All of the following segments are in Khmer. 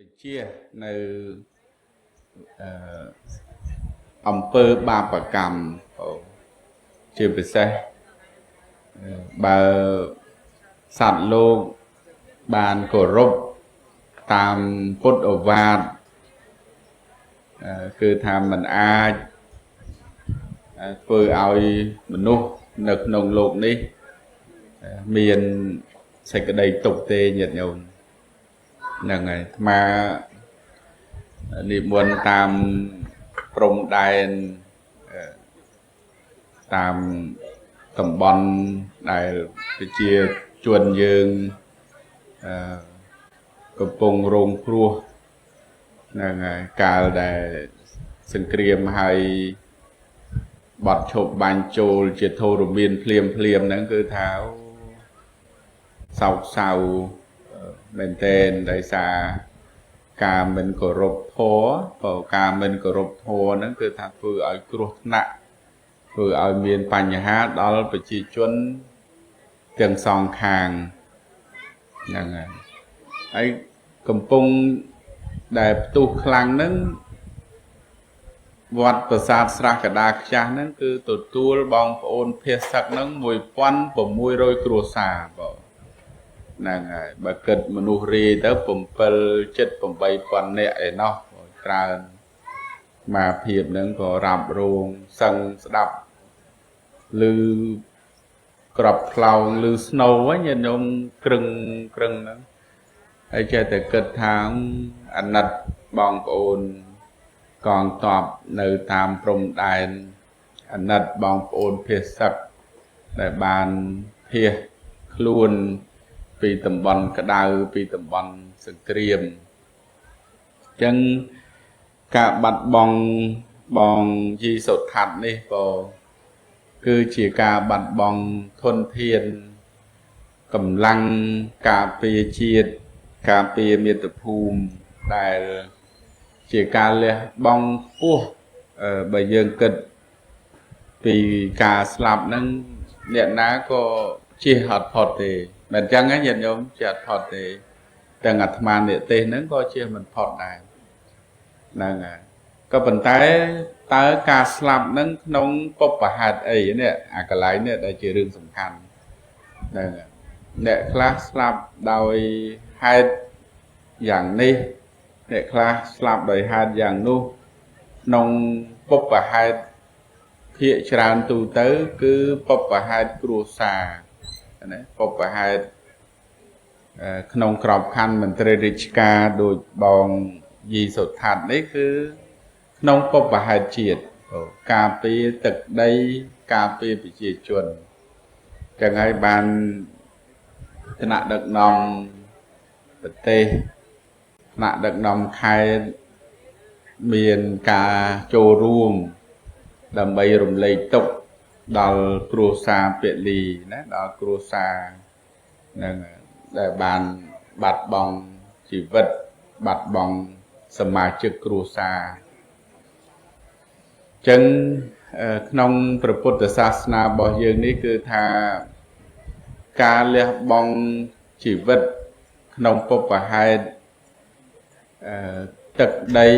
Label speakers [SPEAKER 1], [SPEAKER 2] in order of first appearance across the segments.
[SPEAKER 1] បញ្ជានៅអឺអំពើបាបកម្មជាពិសេសបើសត្វលោកបានគោរពតាមពុទ្ធឱវាទគឺថាមិនអាចធ្វើឲ្យមនុស្សនៅក្នុងលោកនេះមានសេចក្តីទុក្ខទេញាតិញោមហ្នឹងហើយអាត្មានិមន្តតាមព្រំដែនតាមតំបន់ដែលប្រជាជនយើងកំពុងរងគ្រោះហ្នឹងហើយកាលដែលសង្គ្រាមហើយបត់ឈប់បាញ់ចូលជាធរមានភ្លាមភ្លាមហ្នឹងគឺថាសោកសៅមែនទែនដោយសារការមិនគោរពធម៌ព្រោះការមិនគោរពធម៌ហ្នឹងគឺថាធ្វើឲ្យគ្រោះថ្នាក់ធ្វើឲ្យមានបញ្ហាដល់ប្រជាជនទាំងសងខាងហ្នឹងហើយហើយកំពុងដែលផ្ទុះខ្លាំងហ្នឹងវត្តប្រាសាទស្រះកដាខ្ចាស់ហ្នឹងគឺទទួលបងប្អូនភាសឹកហ្នឹង1600គ្រួសារបងហ្នឹងហើយបើគិតមនុស្សរាយទៅ7 7 8000នាក់ឯណោះច្រើនមកភាពហ្នឹងក៏រ៉ាប់រងសឹងស្ដាប់ឮក្របខ្លោងឮស្នូហ្នឹងញាតិញោមក្រឹងក្រឹងហ្នឹងហើយចេះតែគិតថាអាណិតបងប្អូនកងទ័ពនៅតាមព្រំដែនអាណិតបងប្អូនភាសឹកដែលបានភៀសខ្លួនពីតំបន់ក្តៅពីតំបន់សង្គ្រាមអញ្ចឹងការបាត់បង់បងយីសុថាត់នេះក៏គឺជាការបាត់បង់ធនធានកម្លាំងការពារជាតិការពារមាតុភូមិដែលជាការលះបង់ខ្ពស់បើយើងគិតពីការស្លាប់ហ្នឹងអ្នកណាក៏ជៀសអត់ផុតទេមិនអញ្ចឹងទេញាតិញោមជៀសអត់ផុតទេទាំងអាត្មានិទេសហ្នឹងក៏ជៀសមិនផុតដែរហ្នឹងហើយក៏ប៉ុន្តែតើការស្លាប់ហ្នឹងក្នុងបុព្វហេតុអីនេះអាកន្លែងនេះដែលជារឿងសំខាន់ហ្នឹងអ្នកខ្លះស្លាប់ដោយហេតុយ៉ាងនេះអ្នកខ្លះស្លាប់ដោយហេតុយ៉ាងនោះក្នុងបុព្វហេតុភាគច្រើនទូទៅគឺបុព្វហេតុគ្រួសារណាបុព្វហេតុក្នុងក្របខ័ណ្ឌមន្ត្រីរាជការដូចបងយីសុថាត់នេះគឺក្នុងបុព្វហេតុជាតិការពារទឹកដីការពារប្រជាជនចឹងហើយបានថ្នាក់ដឹកនាំប្រទេសថ្នាក់ដឹកនាំខេត្តមានការចូលរួមដើម្បីរំលែកទុក្ខដល់គ្រួសារពលីណាដល់គ្រួសារនឹងដែលបានបាត់បង់ជីវិតបាត់បង់សមាជិកគ្រួសារចឹងក្នុងព្រះពុទ្ធសាសនារបស់យើងនេះគឺថាការលះបង់ជីវិតក្នុងបុព្វហេតុទឹកដី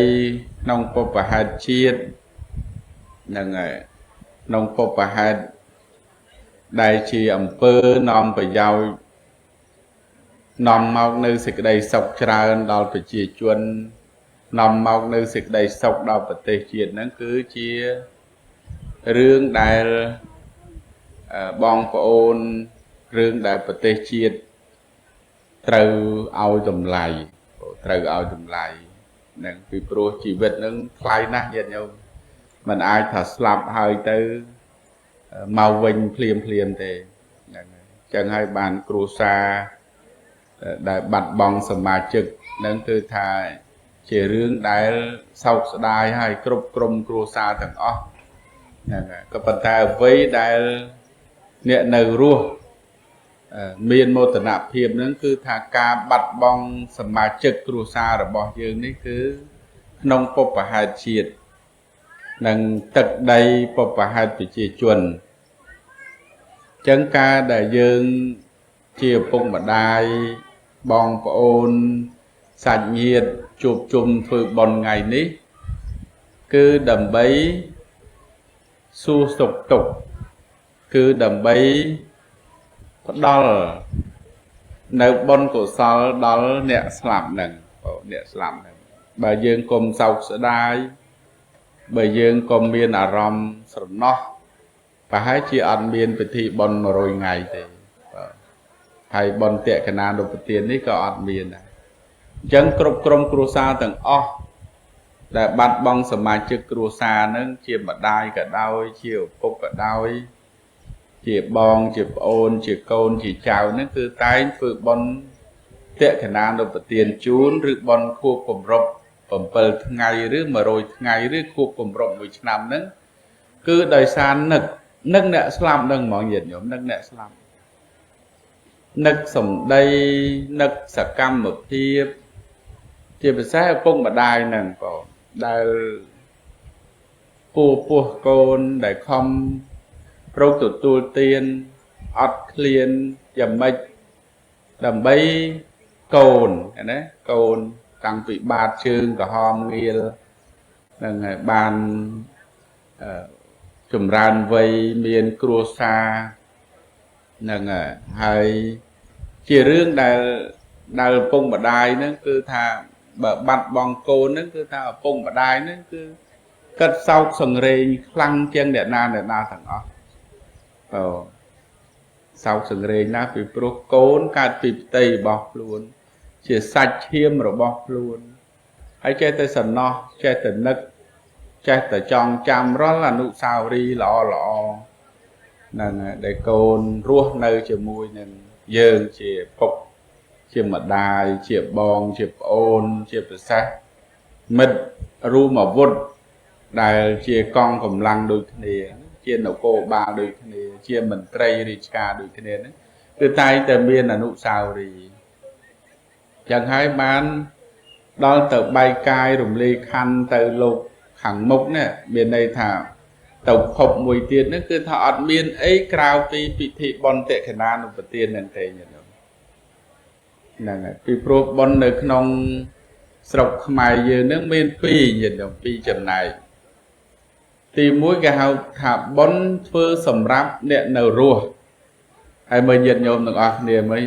[SPEAKER 1] ក្នុងបុព្វហេតុជាតិហ្នឹងហើយក្នុងបុព្វហេតុដែលជាអំពើនាំប្រយោជន៍នាំមកនៅសេចក្តីសុខច្រើនដល់ប្រជាជននាំមកនៅសេចក្តីសុខដល់ប្រទេសជាតិហ្នឹងគឺជារឿងដែលបងប្អូនរឿងដែលប្រទេសជាតិត្រូវឲ្យតម្លៃត្រូវឲ្យតម្លៃហ្នឹងពីព្រោះជីវិតហ្នឹងថ្លៃណាស់ញាតិញោមមិនអាចថាស្លាប់ហើយទៅមកវិញភ្លាមភ្លាមទេហ្នឹងហើយចឹងហើយបានគ្រួសារដែលបាត់បង់សមាជិកហ្នឹងគឺថាជារឿងដែលសោកស្ដាយហើយគ្រប់ក្រុមគ្រួសារទាំងអស់ហ្នឹងហើយក៏ប៉ុន្តែអ្វីដែលអ្នកនៅរស់មានមោទនភាពហ្នឹងគឺថាការបាត់បង់សមាជិកគ្រួសាររបស់យើងនេះគឺក្នុងបុព្វហេតុជាតិនិងទឹកដីបុព្វហេតុប្រជាជនចឹងការដែលយើងជាឪពុកម្ដាយបងប្អូន សាច់ញាតិជួបជុំធ្វើបុណ្យថ្ងៃនេះគឺដើម្បីសួរសុខទុក្ខគឺដើម្បីផ្ដល់នៅបុណ្យកុសលដល់អ្នកស្លាប់ហ្នឹងបងអ្នកស្លាប់ហ្នឹងបើយើងកុំសោកស្ដាយបើយើងកុំមានអារម្មណ៍ស្រណោះប្រហែលជាអត់មានពិធីបុណ្យ100ថ្ងៃទេបាទហើយបុណ្យតក្កណានុបទាននេះក៏អត់មានដែរអញ្ចឹងគ្រប់ក្រុមគ្រួសារទាំងអស់ដែលបាត់បង់សមាជិកគ្រួសារហ្នឹងជាម្ដាយក៏ដោយជាឪពុកក៏ដោយជាបងជាប្អូនជាកូនជាចៅហ្នឹងគឺតែងធ្វើបុណ្យតក្កណានុបទានជូនឬបុណ្យខួបគម្រប់7ថ្ងៃឬ100ថ្ងៃឬខួបគម្រប់1ឆ្នាំហ្នឹងគឺដោយសារនឹកអ្នកស្លាប់ហ្នឹងហ្មងញាតិញោមនឹកអ្នកស្លាប់នឹកសម្ដីនឹកសកម្មភាពជាពិសេសឪពុកម្ដាយហ្នឹងបងដែលពូពោះកូនដែលខំរកទទួលទានអត់ឃ្លានយ៉ាងម៉េចដើម្បីកូនណាកូនតាំងពីបាតជើងក្រហមងាលហ្នឹងហើយបានចម្រើនវ័យមានគ្រួសារហ្នឹងហើយជារឿងដែលឪពុកម្ដាយហ្នឹងគឺថាបើបាត់បង់កូនហ្នឹងគឺថាឪពុកម្ដាយហ្នឹងគឺគិតសោកសង្រេងខ្លាំងជាងអ្នកណាទាំងអស់បើសោកសង្រេងណាស់ពីព្រោះកូនកើតពីផ្ទៃរបស់ខ្លួនជាសាច់ឈាមរបស់ខ្លួនហើយចេះតែសំណោះចេះតែនឹកចេះតែចងចាំរាល់អនុស្សាវរីយ៍ល្អល្អហ្នឹងហើយដែលកូនរស់នៅជាមួយនឹងយើងជាពុកជាម្ដាយជាបងជាប្អូនជាពិសេសមិត្តរួមអាវុធដែលជាកងកម្លាំងដូចគ្នាជានគរបាលដូចគ្នាជាមន្ត្រីរាជការដូចគ្នាហ្នឹងគឺតែងតែមានអនុស្សាវរីយ៍ចឹងហើយបានដល់ទៅបែកកាយរំលាយខណ្ឌទៅលោកខាងមុខនេះមានន័យថាទៅភពមួយទៀតហ្នឹងគឺថាអត់មានអីក្រៅពីពិធីបុណ្យតក្កណានុបទានហ្នឹងទេញាតិញោមហ្នឹងហើយពីព្រោះបុណ្យនៅក្នុងស្រុកខ្មែរយើងហ្នឹងមានពីរញាតិញោមពីរចំណែកទី1គេហៅថាបុណ្យធ្វើសម្រាប់អ្នកនៅរស់ហើយមើលញាតិញោមទាំងអស់គ្នាមើល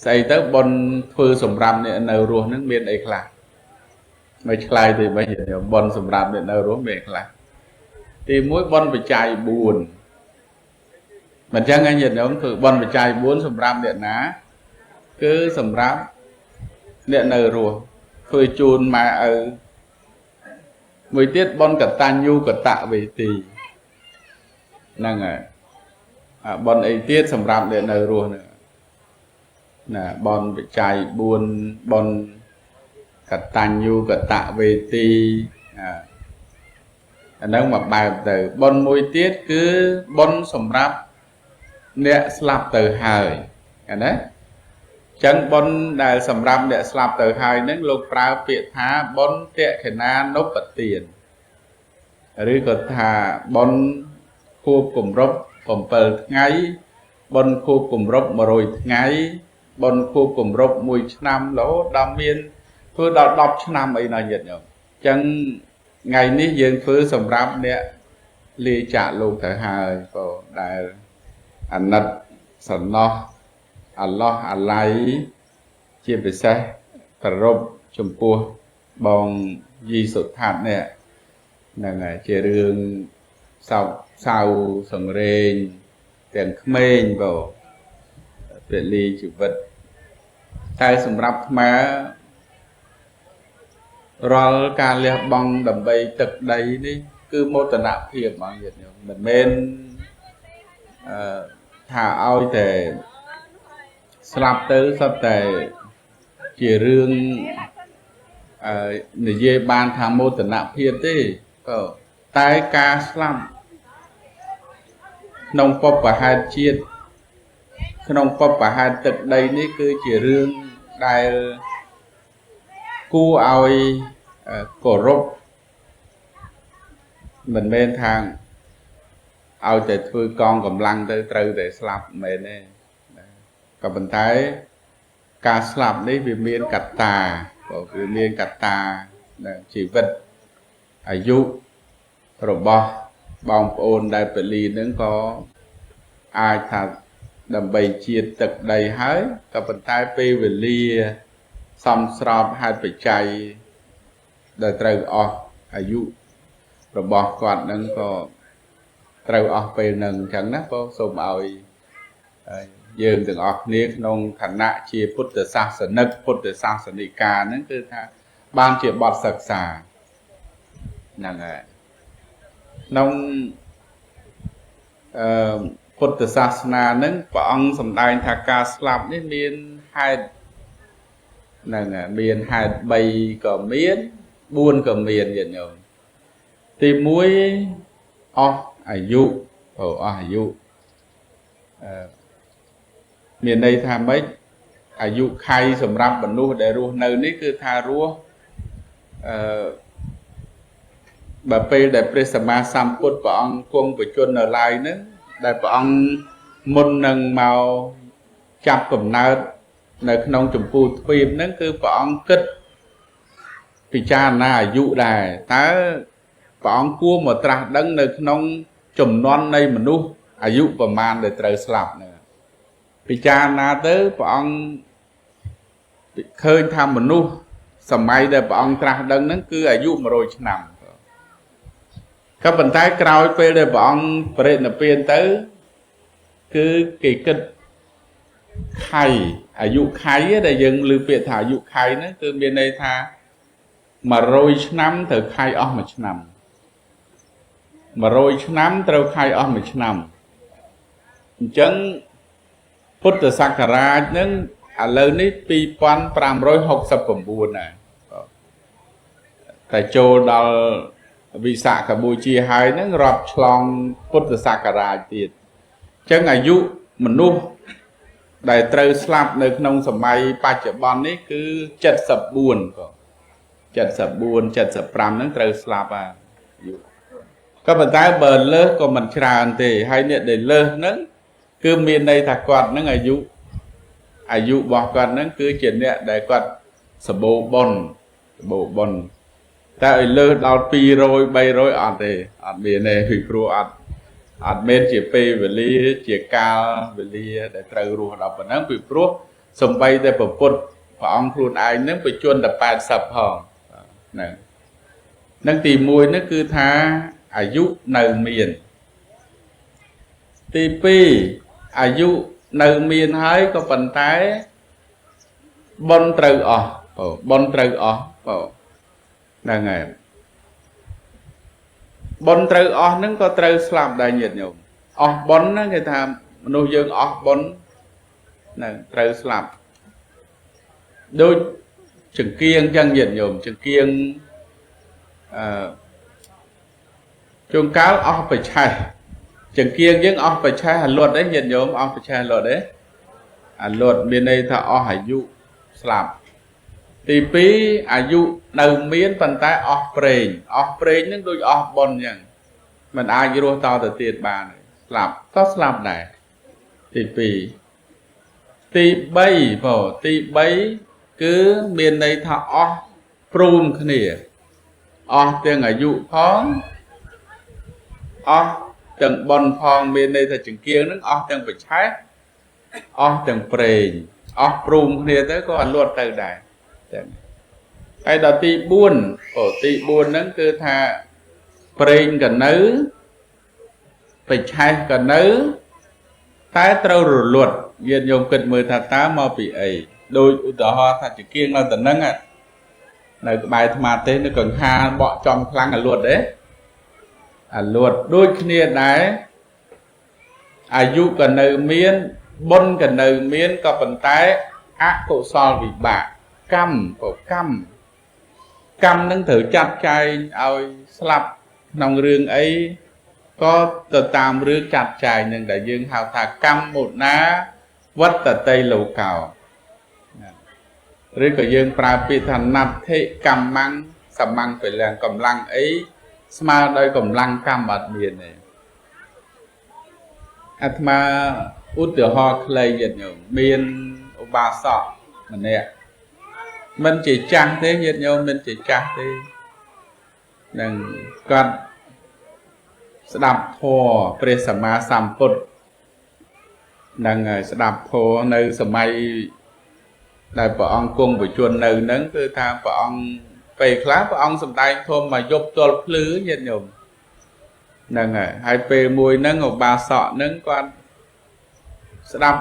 [SPEAKER 1] ស្អីទៅបុណ្យធ្វើសម្រាប់អ្នកនៅរស់ហ្នឹងមានអីខ្លះមិនឆ្លើយទេបើញាតិញោមបុណ្យសម្រាប់អ្នកនៅរស់មានខ្លះទី1បុណ្យបច្ច័យ4មិនចឹងឯងញាតិញោមធ្វើបុណ្យបច្ច័យ4សម្រាប់អ្នកណាគឺសម្រាប់អ្នកនៅរស់ធ្វើជូនម៉ែឪមួយទៀតបុណ្យកតញ្ញូកតវេទីហ្នឹងហើយបុណ្យអីទៀតសម្រាប់អ្នកនៅរស់ហ្នឹងណាបុណ្យបច្ច័យ4បុណ្យកតញ្ញូកតវេទីអាហ្នឹងមួយបែបទៅបុណ្យមួយទៀតគឺបុណ្យសម្រាប់អ្នកស្លាប់ទៅហើយណាចឹងបុណ្យដែលសម្រាប់អ្នកស្លាប់ទៅហើយហ្នឹងលោកប្រើពាក្យថាបុណ្យតក្កណានុបទានឬក៏ថាបុណ្យខួបគម្រប់7ថ្ងៃបុណ្យខួបគម្រប់100ថ្ងៃបុណ្យខួបគម្រប់1ឆ្នាំរហូតដល់មានធ្វើដល់10ឆ្នាំអីណាញាតិញោមចឹងថ្ងៃនេះយើងធ្វើសម្រាប់អ្នកលាចាកលោកទៅហើយបងដែលអាណិតសំណោះអាឡោះអាឡៃជាពិសេសប្ររពចំពោះបងយីសុថាត់នេះហ្នឹងហើយជារឿងសោកសៅសង្រេងទាំងក្មេងបងពលីជីវិតតែសម្រាប់ខ្មែររាល់ការលះបង់ដើម្បីទឹកដីនេះគឺមោទនភាពហ្មងញាតិញោមមិនមែនថាឲ្យតែស្លាប់ទៅសុទ្ធតែជារឿងនិយាយបានថាមោទនភាពទេក៏តែការស្លាប់ក្នុងពពហេតុជាតិក្នុងពពហេតុទឹកដីនេះគឺជារឿងដែលគួរឲ្យគោរពមិនមែនថាឲ្យតែធ្វើកងកម្លាំងទៅត្រូវតែស្លាប់មិនមែនទេក៏ប៉ុន្តែ ការស្លាប់នេះវាមានកត្តាបើវាមានកត្តានៅជីវិតអាយុរបស់បងប្អូនដែលពលីនឹងក៏អាចថាដើម្បីជាតិទឹកដីហើយក៏ប៉ុន្តែពេលវេលាសំស្របហេតុបច្ច័យដែលត្រូវអស់អាយុរបស់គាត់នឹងក៏ត្រូវអស់ពេលនឹងអញ្ចឹងណាបងសូមឲ្យយើងទាំងអស់គ្នាក្នុងឋានៈជាពុទ្ធសាសនិកពុទ្ធសាសនិកាហ្នឹងគឺថាបានជាបទសិក្សាហ្នឹងហើយក្នុងពុទ្ធសាសនាហ្នឹងព្រះអង្គសម្ដែងថាការស្លាប់នេះមានហេតុហ្នឹងហើយមានហេតុ3ក៏មាន4ក៏មានញាតិញោមទី1អស់អាយុអស់អាយុមានន័យថាម៉េចអាយុខៃសម្រាប់មនុស្សដែលរស់នៅនេះគឺថារស់បើពេលដែលព្រះសម្មាសម្ពុទ្ធព្រះអង្គគង់ប្រជជននៅឡើយហ្នឹងដែលព្រះអង្គមុននឹងមកចាប់កំណើតនៅក្នុងចម្ពោះទ្វីបហ្នឹងគឺព្រះអង្គគិតពិចារណាអាយុដែរតើព្រះអង្គគួរមកត្រាស់ដឹងនៅក្នុងចំនួននៃមនុស្សអាយុប្រមាណដែលត្រូវស្លាប់ហ្នឹងពិចារណាទៅព្រះអង្គឃើញថាមនុស្សសម័យដែលព្រះអង្គត្រាស់ដឹងហ្នឹងគឺអាយុ100ឆ្នាំក៏ប៉ុន្តែក្រោយពេលដែលព្រះអង្គបរិនិព្វានទៅគឺគេគិតខៃអាយុខៃដែលយើងឮពាក្យថាអាយុខៃហ្នឹងគឺមានន័យថា100ឆ្នាំត្រូវខៃអស់1ឆ្នាំ100ឆ្នាំត្រូវខៃអស់1ឆ្នាំអញ្ចឹងពុទ្ធសករាជហ្នឹងឥឡូវនេះ2569ណាតែចូលដល់វិសាខបូជាហើយហ្នឹងរាប់ឆ្លងពុទ្ធសករាជទៀតអញ្ចឹងអាយុមនុស្សដែលត្រូវស្លាប់នៅក្នុងសម័យបច្ចុប្បន្ននេះគឺ74ក៏74 75ហ្នឹងត្រូវស្លាប់អាយុក៏ប៉ុន្តែបើលើសក៏មិនច្រើនទេហើយអ្នកដែលលើសហ្នឹងគឺមានន័យថាគាត់ហ្នឹងអាយុរបស់គាត់ហ្នឹងគឺជាអ្នកដែលគាត់សម្បូរបុណ្យសម្បូរបុណ្យតែឲ្យលើសដល់200 300អត់ទេអត់មានទេពីព្រោះអត់មែនជាពេលវេលាជាកាលវេលាដែលត្រូវរស់ដល់ប៉ុណ្ណឹងពីព្រោះសំបីតែព្រះពុទ្ធព្រះអង្គខ្លួនឯងហ្នឹងបញ្ជន់តែ80ផងហ្នឹងនឹងទី1ហ្នឹងគឺថាអាយុនៅមានទី2អាយុនៅមានហើយក៏ប៉ុន្តែបុណ្យត្រូវអស់បុណ្យត្រូវអស់ហ្នឹងហើយបុណ្យត្រូវអស់ហ្នឹងក៏ត្រូវស្លាប់ដែរញាតិញោមអស់បុណ្យហ្នឹងគេថាមនុស្សយើងអស់បុណ្យហ្នឹងត្រូវស្លាប់ដូចចង្គៀងចឹងញាតិញោមចង្គៀងជួនកាលអស់ប្រឆេះចង្គៀងយើងអស់ប្រឆេះអាលត់ទេញាតិញោមអស់ប្រឆេះអាលត់ទេអាលត់មានន័យថាអស់អាយុស្លាប់ទី2អាយុនៅមានប៉ុន្តែអស់ព្រេងអស់ព្រេងហ្នឹងដូចអស់បុណ្យអញ្ចឹងមិនអាចរស់តទៅទៀតបានស្លាប់ក៏ស្លាប់ដែរទី2ទី3បងទី3គឺមានន័យថាអស់ព្រមគ្នាអស់ទាំងអាយុផងអស់ទាំងបុណ្យផងមានន័យថាចង្គៀងហ្នឹងអស់ទាំងប្រឆេះអស់ទាំងព្រេងអស់ព្រមគ្នាទៅក៏អត់លត់ទៅដែរចឹងហើយដល់ទី4អូទី4ហ្នឹងគឺថាព្រេងក៏នៅប្រឆេះក៏នៅតែត្រូវរលត់ញាតិញោមគិតមើលថាតើមកពីអីដូចឧទាហរណ៍ថាចង្គៀងនៅតំណឹងនៅក្បែរអាត្មាទេនៅកង្ហាបក់ចំខ្លាំងអាលត់ទេអាលត់ដូចគ្នាដែរអាយុក៏នៅមានបុណ្យក៏នៅមានក៏ប៉ុន្តែអកុសលវិបាកកម្មក៏កម្មកម្មនឹងត្រូវចាត់ចែងឲ្យស្លាប់ក្នុងរឿងអីក៏ទៅតាមរឿងចាត់ចែងនឹងដែលយើងហៅថាកម្មមុណាវត្តតីលោកោឬក៏យើងប្រើពាក្យថាណដ្ឋិកម្មੰសមੰពលំកម្លាំងអីស្មើដោយកម្លាំងកម្មអត់មានទេអាត្មាឧទាហរណ៍ខ្លីញាតិញោមមានឧបាសក ម្នាក់មិនជាចាស់ទេញាតិញោមមិនជាចាស់ទេនឹងគាត់ស្ដាប់ធម៌ព្រះសម្មាសម្ពុទ្ធនឹងស្ដាប់ធម៌នៅសម័យដែលព្រះអង្គគង់ប្រជជននៅហ្នឹងគឺថាព្រះអង្គពេលខ្លះព្រះអង្គសម្ដែងធម៌មកយប់ទល់ភ្លឺញាតិញោមហ្នឹងហើយពេលមួយហ្នឹងឧបាសកហ្នឹងគាត់ស្ដាប់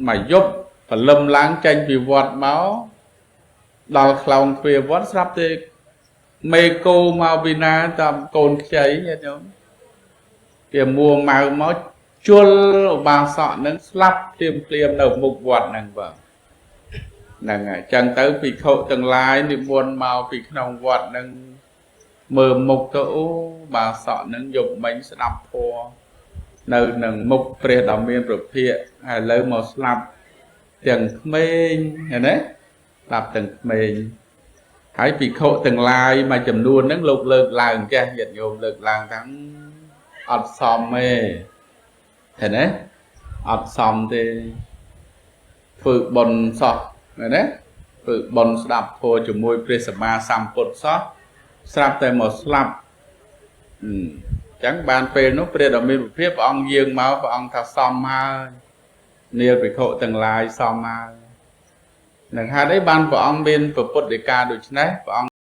[SPEAKER 1] មកយប់ព្រលឹមឡើងចេញពីវត្តមកដល់ខ្លោងទ្វារវត្តស្រាប់តែមេគោមកពីណាតាមកូនខ្ចីញាតិញោមគេមួម៉ៅមកជុលឧបាសកនឹងស្លាប់ភ្លាមភ្លាមនៅមុខវត្តហ្នឹងបាទហ្នឹងហើយចឹងទៅភិក្ខុទាំងឡាយនិមន្តមកពីក្នុងវត្តហ្នឹងមើលមុខទៅអូបាសកហ្នឹងយប់មិញស្ដាប់ធម៌នៅនឹងមុខព្រះដ៏មានប្រភិយហើយឥឡូវមកស្លាប់ទាំងក្មេងឃើញទេស្លាប់ទាំងក្មេងហើយភិក្ខុទាំងឡាយមួយចំនួនហ្នឹងលោកលើកឡើងចេះញាតិញោមលើកឡើងថាអត់សមទេឃើញទេអត់សមទេធ្វើបុណ្យសោះឃើញទេធ្វើបុណ្យស្ដាប់ធម៌ជាមួយព្រះសម្មាសម្ពុទ្ធសោះស្រាប់តែមកស្លាប់អញ្ចឹងបានពេលនោះព្រះដ៏មានវិភាព្រះអង្គយាងមកព្រះអង្គថាសមហើយនាលភិក្ខុទាំងឡាយសមហើយនឹងហេតុអីបានព្រះអង្គមានពុទ្ធដីកាដូច្នេះព្រះអង្គ